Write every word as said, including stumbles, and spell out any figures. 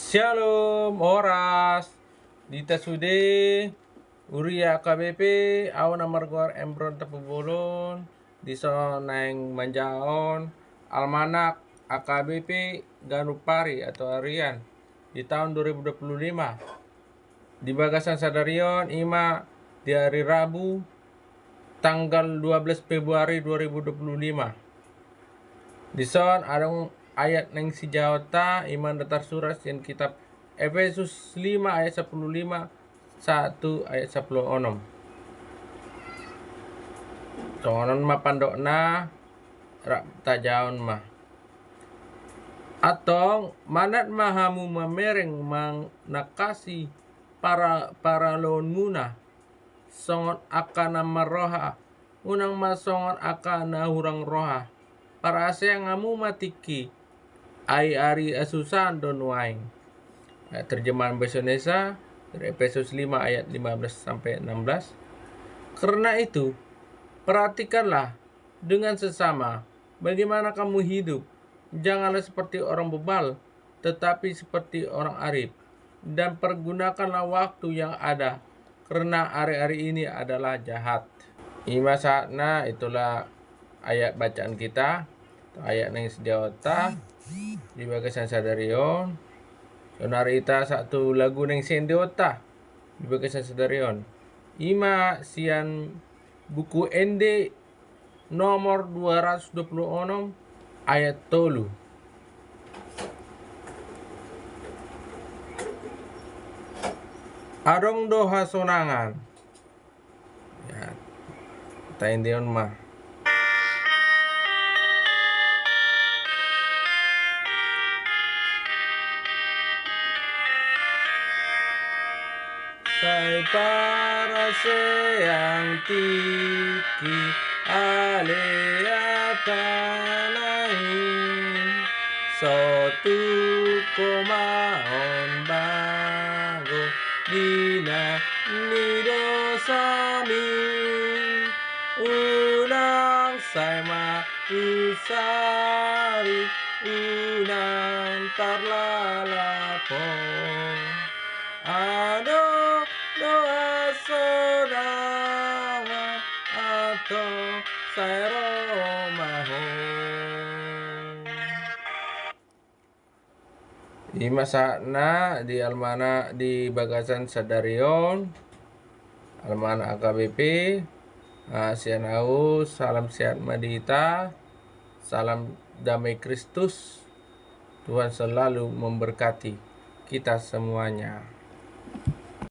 Syalom, horas. Di hita sude, huria H K B P, au na margoar Embron Tampubolon, dison naeng manjaha on almanak H K B P ganup ari atau harian di tahun dua ribu dua puluh lima. Di bagasan sadari on, ima di hari Rabu, tanggal dua belas Februari dua ribu dua puluh lima. Dison adong ayat naeng sijahonta, ima na tarsurat sian kitab Efesus lima ayat sampulu lima sahat tu ayat sampulu onom. Songon on ma pandokna, rap tajahon ma. Antong, manat ma hamu mamereng, manangkasi para-, paraloanmuna, songon angka na marroha, unang ma songon angka na hurang roha. Parhaseang hamu ma tingki, ai ari hasusahan do nuaeng. Eh, terjemahan bahasa Indonesia dari Efesus lima ayat lima belas sampai enam belas. Karena itu, perhatikanlah dengan sesama bagaimana kamu hidup. Janganlah seperti orang bebal, tetapi seperti orang arif. Dan pergunakanlah waktu yang ada, karena hari-hari ini adalah jahat. Ima sahatna, itulah ayat bacaan kita, ayat naeng sijahonta di bagasan sadari on. Saonari hita sahat tu lagu naeng siendeonta di bagasan sadari on. Ima sian Buku Ende nomor dua ratus dua puluh enam, ayat tolu. Adong do hasonangan. Ya, taendeon ma. Sai parhaseang tingki ale hata na i, sotung ho ma on bago di na ni dosami. Unang sai ma tu sari, unang tarlalap ho. Adong do hasonangan antong sai ro ma ho. Ima sahatna di almanak di bagasan sadari on, almanak H K B P, ah, sian au, salam sehat ma di hita, salam damai Kristus, Tuhan selalu memberkati kita semuanya.